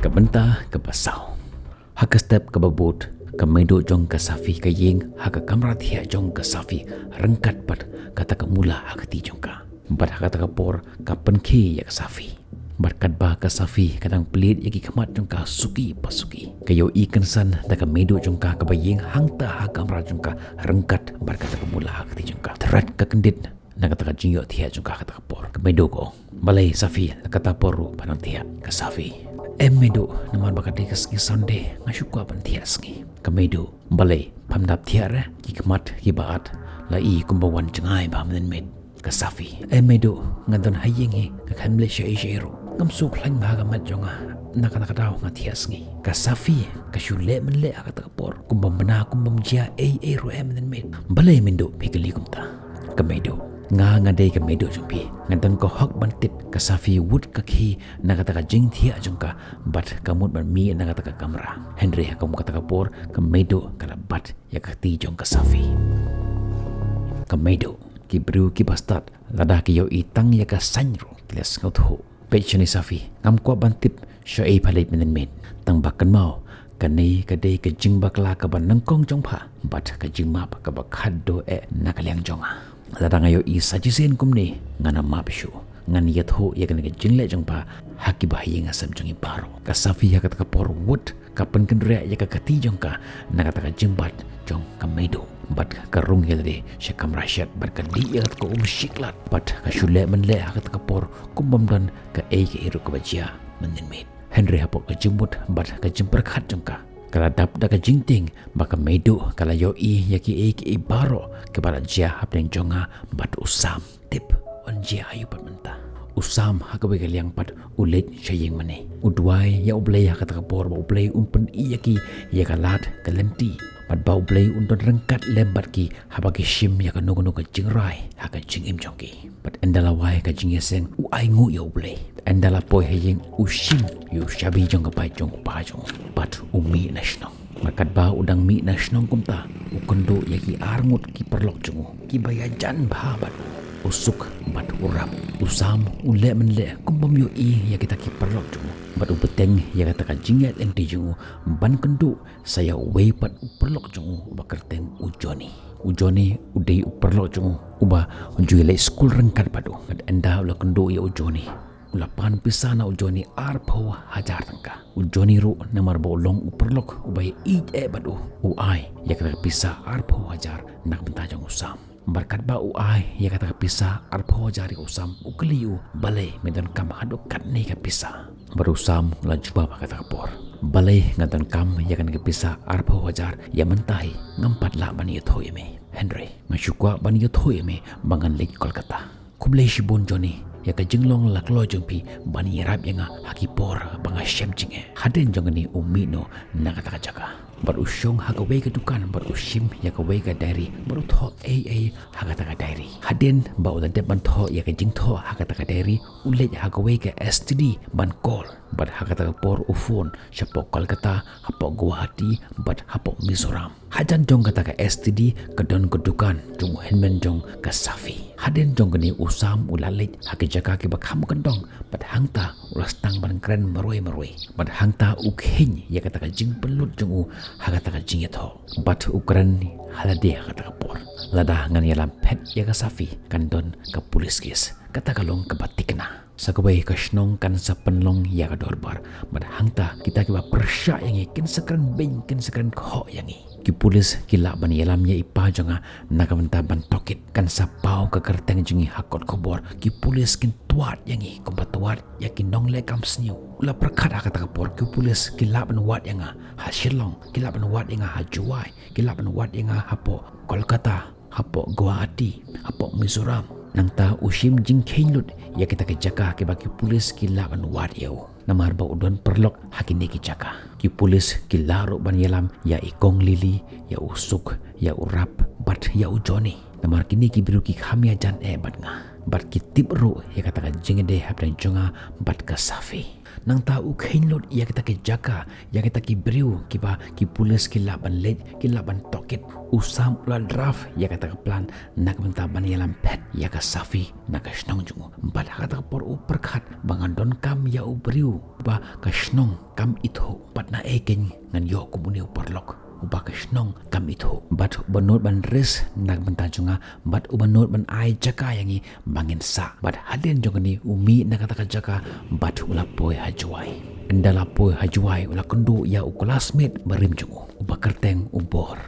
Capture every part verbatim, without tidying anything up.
Ka bynta kaba saw. Ha ka step kaba bud, ka meiduh jong ka Safi ka ïeng ha ka kamra thiah jong ka Safi ryngkat bad kata ka mula ha ka kti jong ka. Bad ha kata ka por ka pynkhie ïa ka Safi. Bad katba ka Safi ka dang plied ïa ki khmat jong ka suki pa suki, ka ïohi kynsan da ka meiduh jong ka kaba ïeng hangta ha kamra jong ka ryngkat bad kata ka mula ha ka kti jong ka. Tyrret ka kyndit na kata ka jingïohthiah jong ka ha kata ka por. Ka meiduh ka ong, "Balei Safi, la kata por ruh pha nang thiah?" Ka Safi, "Em meiduh, namar ba ka dei ka sngi Sunday, nga shu kwah ban thiah sngi." Ka meiduh, "Balei pham dap thiah re? Ki khmat kiba at la i kumba wan jngai bha mynnin miet." Ka Safi, "Em meiduh, nga don ha ïing hi, nga khlem leh shaei shaei ruh. Ngam shu khlaiñ bha ka met jong nga, na kata ka daw nga thiah sngi." Ka Safi ka shu leh mynleh ha kata ka por, kumbym bna kumbym jia ei ei ruh em mynnin miet. "Balei meiduh phi kylli kumta?" Ka meiduh, "Nga, nga dei ka meiduh jong phi, nga don ka hok ban tip." Ka Safi wut ka khie na kata ka jingthiah jong ka bad ka mut ban mih na kata ka kamra. Hynrei ha kum kata ka por ka meiduh ka la bat ïa ka kti jong ka Safi. Ka meiduh, ki briew kiba stad, lada ki ïohi tang ïa ka saiñ ruh ki la sngewthuh. "Peit shane Safi, ngam kwah ban tip shaei pha leit mynnin miet. Tang ba kynmaw, kane ka dei ka jingbakla kaba nyngkong jong pha bad ka jingmap kaba khadduh eh na ka liang jong nga. Lada nga ïohi sa shisien kumne, ngan ym map shuh. Ngan ïathuh ïa kane ka jingleh jong pha ha ki bahaïing hasem jong ngi baroh." Ka Safi ha kata ka por wut ka pynkynriah ïa ka kti jong ka na kata ka jingbat jong ka meiduh bad ka rung ïalade sha kamra shet bad ka dih ïa kata ka um shiklad bad ka shu leh mynleh ha kata ka por kumbym don kaei kaei ruh kaba jia mynnin miet. Hynrei hapoh ka jingmut bad ka jingpyrkhat jong ka, ka la dap da ka jingtieng ba ka meiduh ka la ïohi ïa kiei kiei baroh kiba la jia hapdeng jong nga bad u Sam. Tip, yn jia aïu pat mynta? U Sam ha kawei ka liang pat u leit sha ïing mane. U duwai ïa U Blei ha kata ka por ba U Blei un pyni ïa ki ïa ka lad ka lynti bad ba U Blei un don ryngkat lem bad ki haba ki shim ïa kano kano ka jingrai ha ka jingim jong ki. Bad ynda la wai ka jingïaseng, u ainguh ïa U Blei. Ynda la poi ha ïing, u shim ïa u shabi jong ka bike jong u kpa jong u bad u mih na shnong. Bad katba u dang mih na shnong kumta, u kynduh ïa ki arngut ki paralok jong u kiba ïajan bha bad u, u Suk bad u Rap. U Sam u leh mynleh kum bym ïohi ïa kita ki paralok jong u bad u bteng ïa kata ka jingïaid lynti jong u ban kynduh sa ïa uwei pat u paralok jong u uba kyrteng u Johnny. U Johnny u dei u paralok jong u uba u ju ïaleit skul ryngkat bad u. Bad ynda u la kynduh ïa u Johnny, u la pan pisa na u Johnny arphew hajar tyngka. U Johnny ruh namar ba u long u paralok uba ïeit eh bad u, u ai ïa kata ka pisa arphew hajar na ka bynta jong u Sam. Bad katba u ai ïa kata ka pisa arphew hajar ïa u Sam, u kylli u, "Balei me donkam haduh katne ka pisa?" Bad u Sam u la jubab ha kata ka por, "Balei nga donkam ïa kane ka pisa arphew hajar ïa mynta hi, ngam pat lah ban ïathuh ïa me. Hynrei nga shu kwah ban ïathuh ïa me ba ngan leit Kolkata. Khublei shibun Johnny ïa ka jinglong la kloi jong phi ban ïarap ïa nga ha ki por ba nga shem jingeh." Hadien jong kane u mih noh na kata ka jaka bad u shong ha kawei ka dukan bad u shim ïa kawei ka diary bad u thoh ei ei ha kata ka diary. Hadien ba u la dep ban thoh ïa ka jingthoh ha kata ka diary, u leit ha kawei ka S T D ban call. Bad ha kata ka por u phone shapoh Kolkata, hapoh Guwahati bad hapoh Mizoram. Hajan jong kata ka S T D ka don ka dukan jong u hynmen jong ka Safi. Hadien jong kane u Sam u la leit ha ki jaka kiba kham kyndong bad hangta u la sdang ban kren marwei marwei. Bad hangta u kheiñ ïa kata ka jingpynlut jong u ha kata ka jingïathoh. Bad u kren ha lade ha kata ka por, "Lada ngan ïalam phet ïa ka Safi kan don ka police case. Kata ka long kaba thikna. Sa kawei ka shnong kan sa pynlong ïa ka dorbar bad hangta kita kiba pyrshah ïa ngi kin sa kren beiñ, kin sa kren khoh ïa ngi. Ki police ki lah ban ïalam ïa i pa jong nga na ka bynta ban tohkit. Kan sa paw ka kyrteng jong ngi ha kot khubor. Ki police kin twad ïa ngi kumba twad ïa ki nongleh kam sniew." U la pyrkhat ha kata ka por, "Ki police ki lah ban wad ïa nga ha Shillong, ki lah ban wad ïa nga ha Jowai, ki lah ban wad ïa nga hapoh Kolkata, hapoh Guwahati, hapoh Mizoram." Nangta u shim jingkheiñ lut ïa kita ki jaka kiba ki police ki lah ban wad ïa u, namar ba u don paralok ha kine ki jaka. Ki police ki lah ruh ban ïalam ïa i Kong Lily, ïa u Suk, ïa u Rap bad ïa u Johnny, namar kine ki briew ki kham ïajan eh bad nga bad ki tip ruh ïa kata ka jingïadei hapdeng jong nga bad ka Safi. Nangta u kheiñ lut ïa kita ki jaka, ïa kita ki briew kiba ki pulis ki lah ban leit, ki lah ban tohkit. U Sam u la draft ïa kata ka plan na ka bynta ban ïalam phet ïa ka Safi na ka shnong jong u. Bad ha kata ka por u pyrkhat ba ngan donkam ïa u briew ba ka shnong kam ithuh, bad naei keiñ ngan ïoh kum une u paralok uba ka shnong kam ithuh. Bad uba nud ban risk na ka bynta jong nga, bad uba nud ban ai jaka ïa ngi ba ngin sah. Bad hadien jong kane u mih na kata ka jaka bad u la poi ha Jowai. Ynda la poi ha Jowai u la kynduh ïa u classmate barim jong u uba kyrteng u Bor.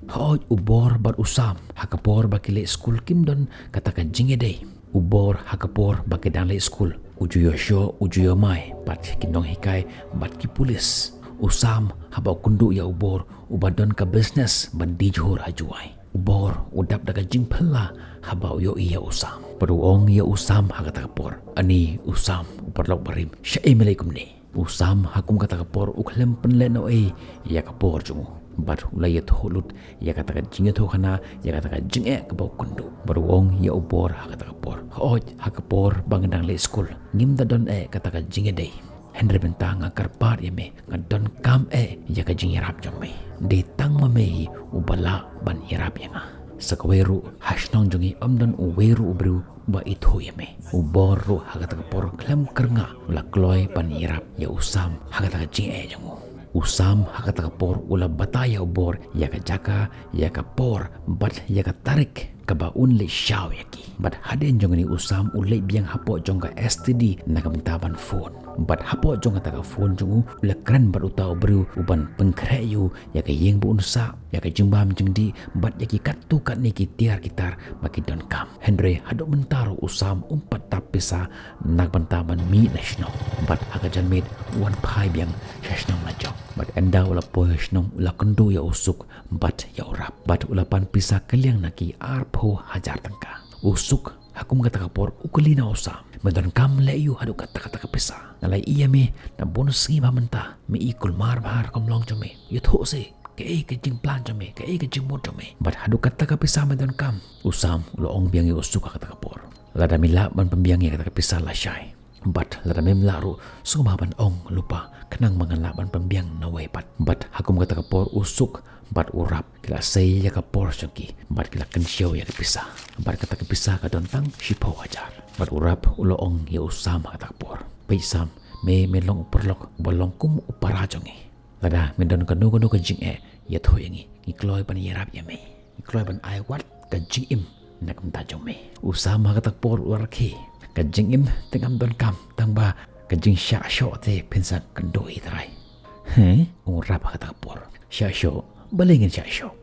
Hooid, u Bor bad u Sam ha ka por ba ki leit skul kim don kata ka jingïadei. U Bor ha ka por ba ki dang leit skul u ju ïoh shoh, u ju ïoh mai bad ki nonghikai bad ki pulis. U Sam haba u kynduh ïa u Bor uba don ka business ban die jhur ha Jowai. U Bor u dap da ka jingphylla haba u ïohi ïa u Sam. Bad u ong ïa u Sam ha kata ka por, "Ani u Sam, u paralok barim, shaei me leh kumne?" U Sam ha kum kata ka por u khlem pynlehnohei ïa ka por jong u. Bad u la ïathuh lut ïa kata ka jingïathuhkhana, ïa kata ka jingeh kaba u kynduh. Bad u ong ïa u Bor ha kata ka por, "Hooid, ha ka por ba nga dang leit skul ngim da don eh kata ka jingïadei. Hynrei mynta nga kyrpad ïa me, nga donkam eh ïa ka jingïarap jong me. Dei tang ma me hi uba lah ban ïarap ïa nga. Sa kawei ruh ha shnong jong ngi ym don uwei ruh u briew ba ithuh ïa me." U Bor ruh ha kata ka por khlem kyrngah u la kloi ban ïarap ïa u Sam ha kata ka jingeh jong u. U Sam ha kata ka por u la batai ïa u Bor ïa ka jaka, ïa ka por bad ïa ka tarik kaba un leit shaw ïa ki. Bad hadien jong kane u Sam u leit biang hapoh jong ka S T D na ka bynta ban phone. Bad hapoh jong kata ka phone jong u u la kren bad uta u briew uban pynkhreh ïa u ïa ka ïing ba un sah, ïa ka jingbam jingdih bad ïa ki katto katne ki tiar ki tar ba ki donkam. Hynrei haduh mynta ruh u Sam um pat tap pisa na ka bynta ban mih na shnong. Bad ha ka janmiet u wan phai biang sha shnong lajong. Bad ynda u la poi ha shnong u la kynduh ïa u Suk bad ïa u Rap. Bad u la pan pisa kylliang na ki arphew hajar tyngka. U Suk ha kum kata ka por u kylli na u Sam, "Me donkam leh aiu haduh kata kata ka pisa? Nga la ïohi ïa me na bun sngi bha mynta, me i kulmar bha rukom long jong me. Ïathuh seh, kaei ka jingplan jong me, kaei ka jingmut jong me? Bad haduh kata ka pisa me donkam?" U Sam u la ong biang ïa u Suk ha kata ka por, "Lada me lah ban pynbiang ïa kata ka pisa lashai. Bad lada mem lah ruh, sngewbha ban ong lypa, khnang ba ngan lah ban pynbiang nawei pat." Bad ha kum kata ka por u Suk bad u Rap ki la sei ïa ka por jong ki bad ki la kynshew ïa ka pisa. Bad kata ka pisa ka don tang shiphew hajar. Bad u Rap u la ong ïa u Sam ha kata ka por, "Peit Sam, me me long u paralok uba long kum u para jong ngi. Lada me don kano kano ka jingeh, ïathuh ïa ngi, ngi kloi ban ïarap ïa me. Ngi kloi ban ai wat ka jingim na ka bynta jong me." U Sam ha kata ka por u la rakhe, "Ka jingim te ngam donkam, tang ba ka jingshah shoh te phin sa kynduh hi trai." "He?" u Rap ha kata ka por. "Shah shoh? Balei ngin shah shoh?"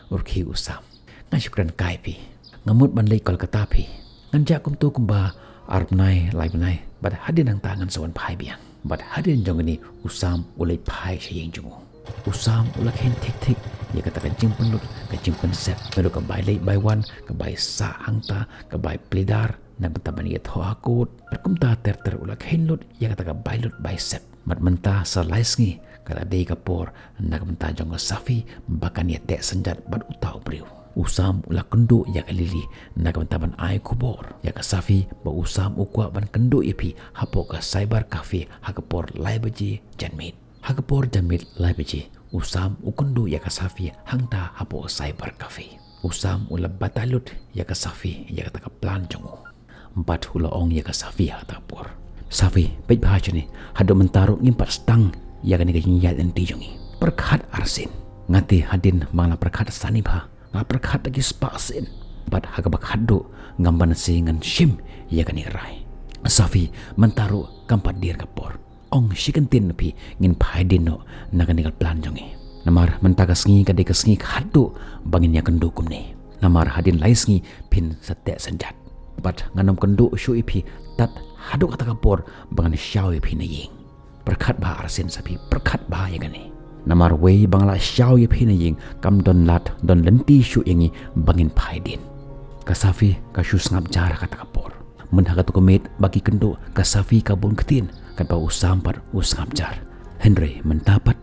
u rakhe u Sam. "Nga shu kren kai phi. Nga mut ban leit Kolkata phi. Ngan jah kumto kumba ar bnai lai bnai bad hadien nangta ngan sa wan phai biang." Bad hadien jong kane u Sam u leit phai sha ïing jong u. U Sam u la kheiñ thik thik ïa kata ka jingpynlut ka jingpynsep, naduh ka bai leit bai wan, ka bai sah hangta, ka bai plie dar na ka bynta ban ïathoh ha kot. Bad kumta ter ter u la kheiñ lut ïa kata ka bai lut bai sep. Bad mynta sa lai sngi ka la dei ka por na ka bynta jong ka Safi ba kan ïateh synjat bad uta u briew. U Sam u la kynduh ïa ka Lily na ka bynta ban ai khubor ïa ka Safi ba u Sam u kwah ban kynduh ïa phi hapoh ka cyber cafe ha ka por lai baje janmiet. Ha ka por janmiet lai baje u Sam u kynduh ïa ka Safi hangta hapoh ka cyber cafe. U Sam u la batai lut ïa ka Safi ïa kata ka plan jong u. Bad u la ong ïa ka Safi ha kata ka por, "Safi, peit bha shane, haduh mynta ruh ngim pat sdang ïa kane ka jingïaid lynti jong ngi. Pyrkhat arsien. Nga te hadien ba nga la pyrkhat sani bha, nga pyrkhat da ki spah sien. Bad ha kaba khatduh ngam banse ngan shim ïa kane ka rai. Safi, mynta ruh kam pat dier ka por. Ong shi kyntien phi, ngin phai dien noh na kane ka plan jong ngi. Namar mynta ka sngi ka dei ka sngi khatduh ba ngin ïakynduh kumne. Namar hadien lai sngi phin sa teh synjat. Bad ngan ym kynduh shuh ïa phi tad haduh kata ka por ba ngan shaw ïa phi na ïing. Pyrkhat bha arsien Safi, pyrkhat bha ïa kane. Namar wei ba nga la shaw ïa phi na ïing kam don lad don lynti shuh ïa ngi ba ngin phai dien." Ka Safi ka shu sngap jar ha kata ka por. Myn ha kata ka miet ba ki kynduh ka Safi ka bun ktien katba u Sam pat u sngap jar. Hynrei mynta pat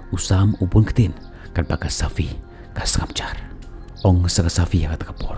u Sam u bun ktien katba ka Safi ka sngap jar. Ong sa ka Safi ha kata ka por,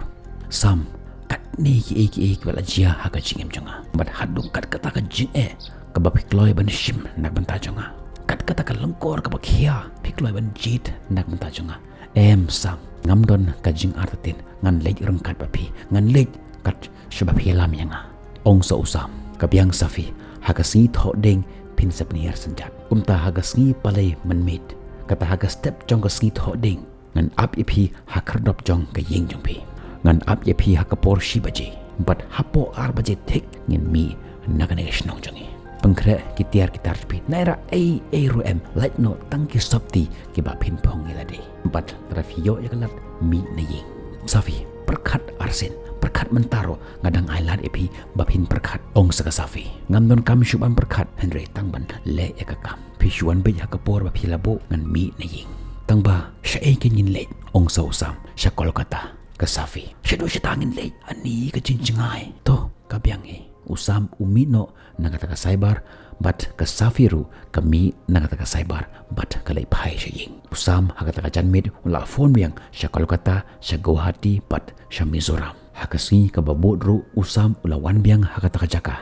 "Sam, katne kiei kiei kiba la jia ha ka jingim jong nga, bad haduh kat kata ka jingeh kaba phi kloi ban shim na ka bynta jong nga. Kat kata ka lyngkor kaba khia phi kloi ban jied na ka bynta jong nga. Em Sam, ngam don ka jingartatien, ngan leit ryngkat bad phi, ngan leit kat shaba phi lam ïa nga. Ong sa u Sam, ka biang Safi, ha ka sngi thoh dieng phin sa pynhiar synjat. Kumta ha ka sngi palei mynmiet, kata ha ka step jong ka sngi thoh dieng, ngan ap ïa phi ha khyrdop jong ka ïing jong phi. Ngan ap ïa phi ha ka por shi baje, bad hapoh ar baje thik ngin mih na kane ka shnong jong ngi. Pynkhreh ki tiar ki tar jong phi, naira ei ei ruh em, lait noh tang ki sopti kiba phin phong ïa lade. Bad lada phi ïoh ïa ka lad, mih na ïing. Safi, pyrkhat arsien, pyrkhat mynta ruh, nga dang ai lad ïa phi ba phin pyrkhat. Ong sa ka Safi, ngam don kam shuh ban pyrkhat, hynrei tang ban leh ïa ka kam. Phi shu wan beit ha ka por ba phi la buh, ngan mih na ïing. Tang ba shaei kein ngin leit? Ong sa u Sam. Sha Kolkata. Ka Safi, shaduh shata ngin leit, ani ka jingjngai. To, ka biang hi. U Sam u mih noh na kata ka cyber, bad ka Safi ruh ka mih na kata ka cyber, bad ka leit phai sha ïing. U Sam ha kata ka janmiet u la phone biang sha Kolkata, sha Guwahati bad sha Mizoram. Ha ka sngi kaba bud ruh u Sam u la wan biang ha kata ka jaka,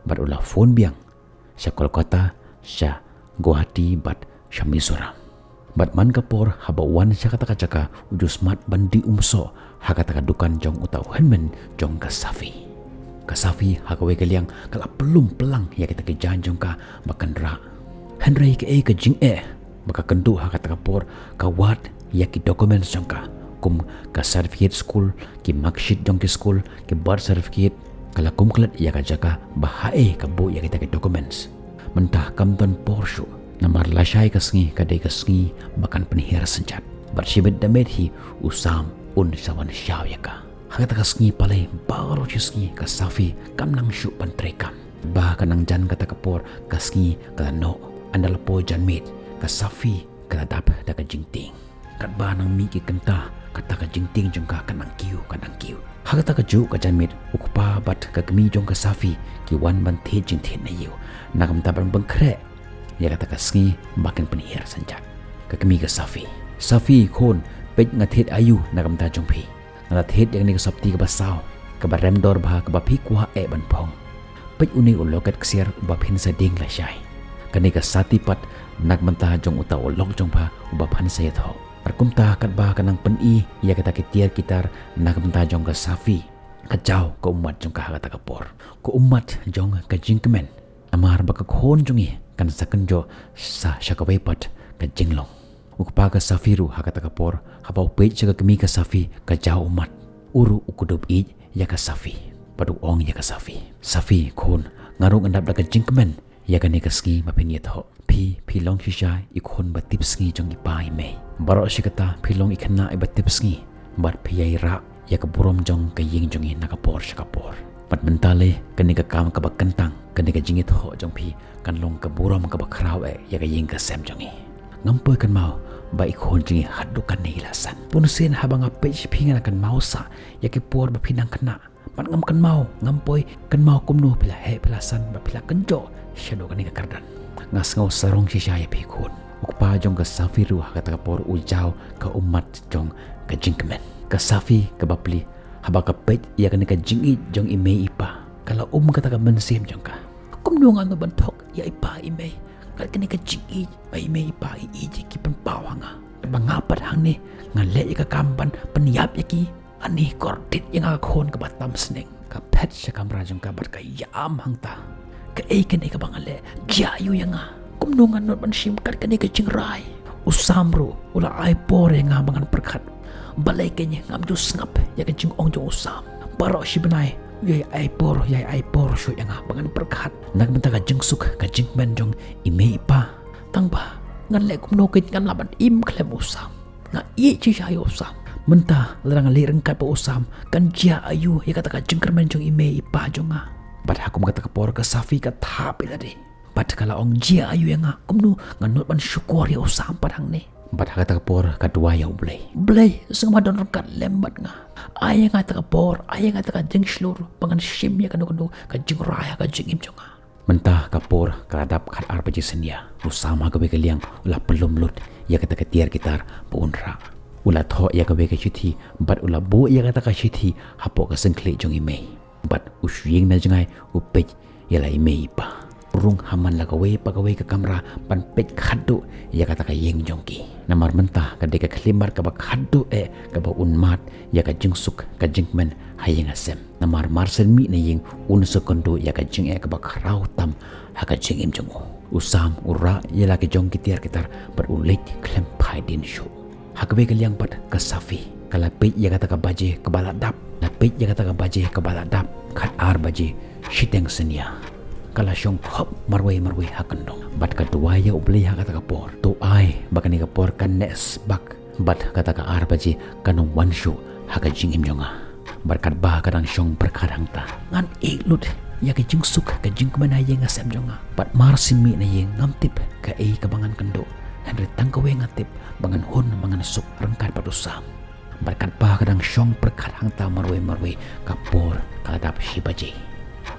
bad u la phone biang sha Kolkata, sha Guwahati bad sha Mizoram. Bad man ka por haba u wan sha kata ka jaka, u ju smat ban dih umsoh ha kata ka dukan jong uta u hynmen jong ka Safi. Ka Safi ha kawei ka liang ka la pynlum pynlang ïa kita ki jaiñ jong ka ba kan rah. Hynrei kaei ka jingeh ba ka kynduh ha kata ka por, ka wad ïa ki documents jong ka, kum ka certificate school, ki marksheet jong ki school, ki birth certificate. Ka la kum klet ïa ka jaka ba haei ka buh ïa kita ki documents. Mynta kam don por shuh, namar lashai ka sngi ka dei ka sngi ba kan pynhiar synjat. Bad shibit da miet hi u Sam un sa wan shaw ïa ka. Ha kata ka sngi palei baroh shi sngi ka Safi kam nang shuh ban trei kam. Ba ka nang jan kata ka por, ka sngi ka la noh. Ynda la poi janmiet, ka Safi ka la dap da ka jingtieng. Katba nang mih ki kynta, kata ka jingtieng jong ka ka nang kiew, ka nang kiew. Ha kata kajuh ka janmiet, u kpa bad ka kmie jong ka Safi ki wan ban thied jingthied na ïew, na ka bynta ban pynkhreh ïa kata ka sngi ba kin pynhiar synjat. Ka kmie ka Safi. Safi khun, peit nga thied aïu na ka bynta jong phi. Nga la thied ïa kane ka sopti kaba saw, kaba rem dor bha, kaba phi kwah eh ban phong. Peit une u locket ksiar uba phin sa dieng lashai. Kane ka sati pat na ka bynta jong uta u lok jong pha uba phan sa ïathoh. Bad kumta katba ka nang pyni ïa kita ki tiar ki tar na ka bynta jong ka Safi, ka jaw ka ummat jong ka ha kata ka por, ka ummat jong ka jingkmen. Namar ba ka khun jong ngi kan sa kynjoh sa sha kawei pat ka jinglong. U kpa ka Safi ruh ha kata ka por, haba u peit sha ka kmie ka Safi ka jaw ummat, u ruh u kdup ïeit ïa ka Safi. Bad u ong ïa ka Safi, Safi khun, nga ruh ngan dap da ka jingkmen ïa kane ka sngi ba phin ïathoh. Phi, phi long shisha i khun ba tipsngi jong i pa i mei. Baroh shi katta phi long i khynnah iba tipsngi, bad phi ïai rah ïa ka burom jong ka ïing jong ngi na ka por sha ka por. Bad mynta lei, kane ka kam kaba kyntang, kane ka jingïathoh jong phi kan long ka burom kaba khraw eh ïa ka ïing ka sem jong ngi. Ngam poi kynmaw ba i khun jong ngi haduh kane i la san. Bunsien haba nga peit sha phi nga la kynmaw sah ïa ki por ba phi nang khynnah. Bad ngam kynmaw, ngam poi kynmaw kumno phi la heh, phi la san, ba phi la kynjoh shaduh kane ka kyrdan. Nga sngew sarong shisha ïa phi khun. U kpa jong ka Safi ruh ha kata ka por u jaw ka ummat jong ka jingkmen. Ka Safi kaba plie, haba ka peit ïa kane ka jingïeit jong i mei i pa, ka la um kata ka mynsiem jong ka. Kumno ngan nud ban thok ïa i pa i mei? Kat kane ka jingïeit ba i mei i pa i ïeit ki pynpaw ha nga. Ba nga pat hangne ngan leh ïa ka kam ban pynïap ïa ki. Ani kordit ïa nga ka khun kaba tam sneng. Ka phet sha kamra jong ka bad ka ïam hangta. Kaei kane kaba nga leh? Jia aïu ïa nga? Kumno ngan nud ban shim kat kane ka jingrai? U Sam ruh u la ai por ïa nga ba ngan pyrkhat. Balei kein ngam ju sngap ïa ka jingong jong u Sam? Baroh shi bnai u ïai ai por, u ïai ai por shuh ïa nga ba ngan pyrkhat na ka bynta ka jingsuk ka jingkmen jong i mei i pa. Tang ba ngan leh kumno kein, ngam lah ban im khlem u Sam. Nga ïeit shisha ïa u Sam. Mynta lada nga leit ryngkat bad u Sam, kan jia aïu ïa kata ka jingkyrmen jong i mei i pa jong nga? Bad ha kum kata ka por ka Safi ka thap ïa lade. Bad ka la ong, jia aïu ïa nga? Kumno ngan nud ban shukor ïa u Sam pat hangne? Bad ha kata ka por ka duwai ïa U Blei. Blei, sngewbha don ryngkat lem bad nga. Ai ïa nga kata ka por, ai ïa nga kata ka jingshlur ba ngan shim ïa kano kano ka jingrai ha ka jingim jong nga. Mynta ka por ka la dap khatar baje synñia. U Sam ha kawei ka liang u la pynlum lut ïa kata ka tiar ki tar ba un rah. U la thoh ïa kawei ka shithi bad u la buh ïa kata ka shithi hapoh ka syngkhlieh jong i mei. Bad u shu ïeng na jngai u peit ïa la i mei i pa. U rung ha man la kawei pa kawei ka kamra ban peit khatduh ïa kata ka ïing jong ki. Namar mynta ka dei ka khyllipmat kaba khatduh eh kaba un mad ïa ka jingsuk ka jingkmen ha ïing ha sem. Namar mar shen mih na ïing un sa kynduh ïa ka jingeh kaba khraw tam ha ka jingim jong u. U Sam u rah ïa la ki jong ki tiar ki tar bad u leit khlem phai dien shuh. Ha kawei ka liang pat ka Safi ka la peit ïa kata ka baje kaba la dap, la peit ïa kata ka baje kaba la dap, khat ar baje shiteng synñia. Ka la shong khop marwei marwei ha kyndong bad ka duwai ïa U Blei ha kata ka por, to ai ba kane ka por kan neh sbak bad kata ka ar baje kan ym wan shuh ha ka jingim jong nga. Bad katba ka dang shong pyrkhat hangta, ngan ïeh lut ïa ka jingsuk ka jingkmen ha ïing ha sem jong nga. Bad mar shen mih na ïing ngam tip kaei kaba ngan kynduh, hynrei tang kawei nga tip ba ngan hun ba ngan suk ryngkat bad u Sam. Bad katba ka dang shong pyrkhat hangta marwei marwei, ka por ka la dap shi baje.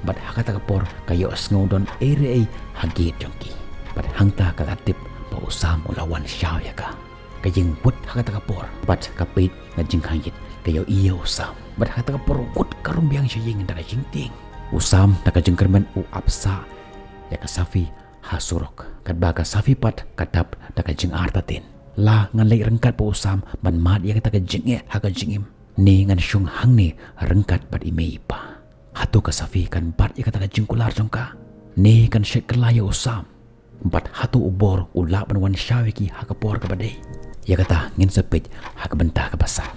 Bad ha kata ka por ka ïohsngew don ei re ei ha gate jong ki. Bad hangta ka la tip ba u Sam u la wan shaw ïa ka. Ka ïeng wut ha kata ka por bad ka peit na jingkhang ïit, ka ïohi ïa u Sam. Bad ha kata ka por wut ka rung biang sha ïing da ka jingtieng. U Sam da ka jingkyrmen u ap sah ïa ka Safi ha surok, katba ka Safi pat ka dap da ka jingartatien. La ngan leit ryngkat bad u Sam ban mad ïa kata ka jingeh ha ka jingim, ne ngan shong hangne ryngkat bad i mei i pa? Hato ka Safi kan bat ïa kata ka jingkular jong ka, ne kan shet kylla ïa u Sam? Bad hato u bor u lah ban wan shaw ïa ki ha ka por kaba dei? Ïa kata ngin sa peit ha ka bynta kaba san.